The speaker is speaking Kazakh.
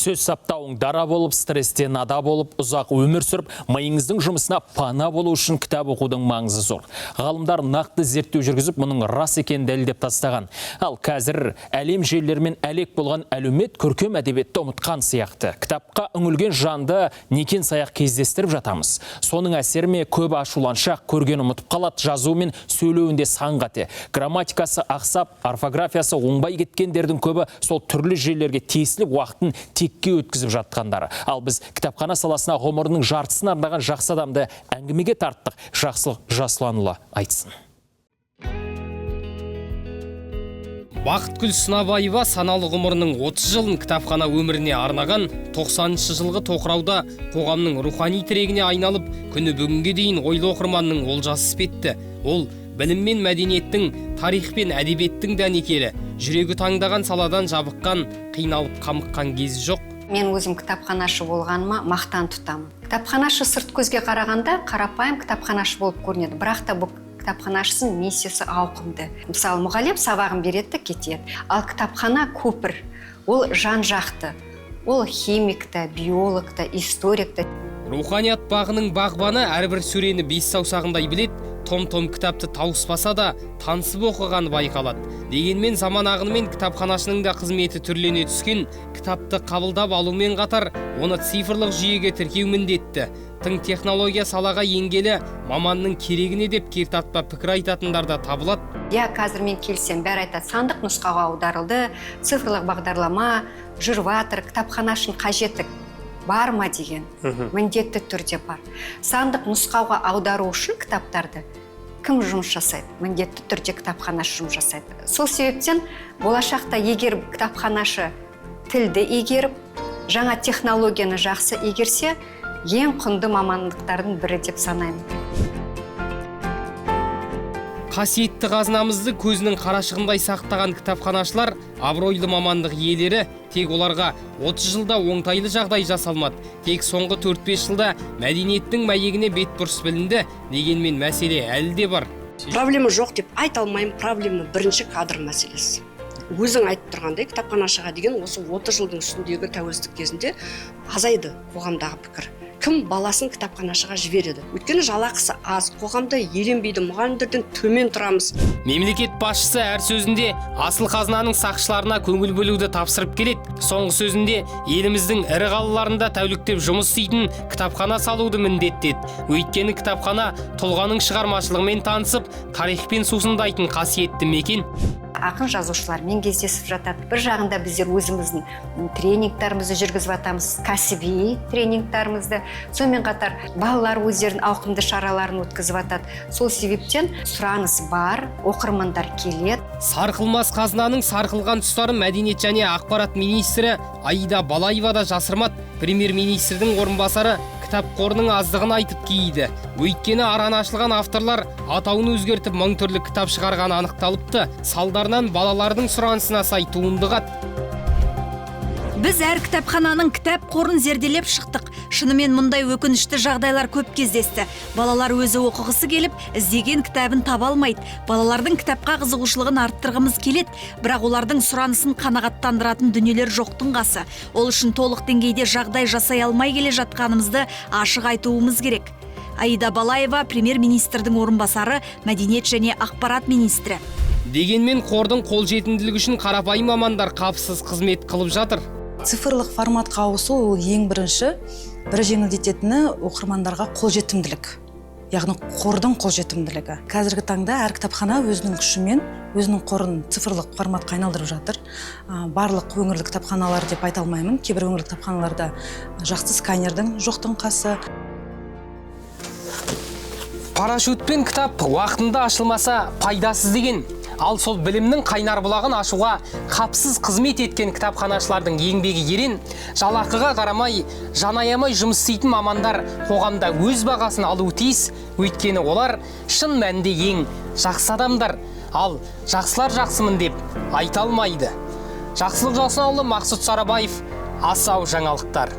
Сөз саптауың дара болып, стресстен ада болып, ұзақ өмір сүріп, миыңыздың жұмысына пана болу үшін кітап оқудың маңызы зор. Ғалымдар нақты зерттеу жүргізіп, мұның рас екенін дәлелдеп тастаған. Ал қазір әлем желілерімен әлек болған әлеумет көркем әдебиетті ұмытқан сияқты. Кітапқа үңілген жанды некен саяқ кездестіріп жатамыз. Соның әсері ме, көбі ашуланшақ, көрген ұмытып қалады, жазуы мен сөйлеуінде сан қате. Грамматикасы ақсап, орфографиясы оңбай кеткендердің көбі сол түрлі желілерге тесіліп, уақытын текке өткізіп жатқандары. Ал біз кітапхана саласына ғұмырының жартысын арнаған жақсы адамды әңгімеге тарттық. Жақсылық Жасұланұлы айтсын. Бақытгүл Сынабаева саналы ғұмырының 30 жылын кітапхана өміріне арнаған. 90-шы жылғы тоқырауда қоғамның рухани тірегіне айналып, күні бүгінге дейін ойлы оқырманның олжасы іспетті. Ол білім мен мәдениеттің, тарих пен әдебиеттің дәнекері, жүрегі таңдаған саладан жабыққан, қиналып қамыққан кезі жоқ. Мен өзім кітапханашы болғаныма мақтан тұтамын. Кітапханашы сырт көзге қарағанда қарапайым кітапханашы болып көрінеді, бірақ та бұл кітапханашының миссиясы ауқымды. Мысалы, мұғалім сабағын береді де кетеді. Ал кітапхана көпір, ол жан жақты. Ол химик та, биолог та, историк та. Руханият бағының бағбаны әрбір сөрені бес саусағындай біледі, том-том кітапты тауыспаса да танысып оқығаны байқалады. Дегенмен заман ағынымен кітапханашының да қызметі түрлене түскен. Кітапты қабылдап алумен қатар оны цифрлық жүйеге тіркеу міндетті. Тың технология салаға енгелі маманның керегіне деп кертартпа пікір айтатындар да табылады. Иә, қазір мен келсем, бәрі айтады, сандық нұсқаға аударылды, цифрлық бағдарлама жүріп жатыр, кітапханашының қажеті бар ма деген. Міндетті түрде бар. Сандық нұсқауға аудару үшін кітаптарды кім жұмыс жасайды? Міндетті түрде кітапханашы жұмыс жасайды. Сол себептен болашақта егер кітапханашы тілді игеріп, жаңа технологияны жақсы игерсе, ең құнды мамандықтардың бірі деп санаймын. Қасиетті қазынамызды көзінің қарашығындай сақтаған кітапханашылар абыройлы мамандық иелері. Тек оларға 30 жылда оңтайлы жағдай жасалмады. Тек соңғы 4-5 жылда мәдениеттің мәйегіне бетбұрыс білінді. Дегенмен мәселе әлі де бар. Проблема жоқ деп айта алмаймын. Проблема бірінші кадр мәселесі. Өзің айтып тұрғандай, кітапханашыға деген осы 30 жылдың үстіндегі тәуелсіздік кезінде азайды қоғамдағы пікір. Кім баласын кітапханашыға жібереді? Өйткені жалақысы аз, қоғамда еленбейді, мұғалімдерден төмен тұрамыз. Мемлекет басшысы әр сөзінде асыл қазынаның сақшыларына көңіл бөлуді тапсырып келеді. Соңғы сөзінде еліміздің ірі қалаларында тәуліктеп жұмыс істейтін кітапхана салуды міндеттеді. Өйткені кітапхана тұлғаның шығармашылығымен танысып, тарихпен сусындайтын қасиетті мекен. Ақын жазушылармен кездесіп жатады. Бір жағында біздер өзіміздің тренингтарымызды жүргізіп жатамыз, кәсіби тренингтарымызды. Сонымен қатар балалар өздерінің ауқымды шараларын өткізіп жатады. Сол себептен сұраныс бар, оқырмандар келеді. Сарқылмас қазынаның сарқылған тұстарын мәдениет және ақпарат министрі Аида Балаева да жасырмады. Премьер-министрдің орынбасары кітап қорының аздығын айтып кейіді. Өйткені араны ашылған авторлар атауын өзгертіп мың түрлі кітап шығарғаны анықталыпты. Салдарынан балалардың сұранысына сай туынды қат. Біз әр кітапхананың кітап қорын зерделеп шықтық. Шынымен мұндай өкінішті жағдайлар көп кездесті. Балалар өзі оқығысы келіп, іздеген кітабын таба алмайды. Балалардың кітапқа қызығушылығын арттырғымыз келеді, бірақ олардың сұранысын қанағаттандыратын дүниелер жоқтың қасы. Ол үшін толық деңгейде жағдай жасай алмай келе жатқанымызды ашық айтуымыз керек. Аида Балаева, премьер-министрдің орынбасары, мәдениет және ақпарат министрі. Дегенмен қордың қолжетімділігі үшін қарапайым мамандар қапысыз қызмет қылып жатыр. Цифрлық форматқа ауысу ол ең бірінші бір жеңілдететіні оқырмандарға қолжетімділік, яғни қордың қолжетімділігі. Қазіргі таңда әр кітапхана өзінің күшімен өзінің қорын цифрлық форматқа айналдырып жатыр. Барлық өңірлік кітапханалар деп айта алмаймын. Кейбір өңірлік кітапханаларда жақсы сканердің жоқтың қасы. Парашютпен кітап уақытында ашылмаса пайдасыз деген. Ал сол білімнің қайнар бұлағын ашуға қапсыз қызмет еткен кітапханашылардың еңбегі ерен, жалақыға қарамай, жан аямай жұмыс істейтін мамандар қоғамда өз бағасын алуы тиіс. Өйткені олар шын мәнінде ең жақсы адамдар. Ал жақсылар жақсымын деп айта алмайды. Жақсылық Жасұланұлы, Мақсұт Сарабаев, Асау жаңалықтар.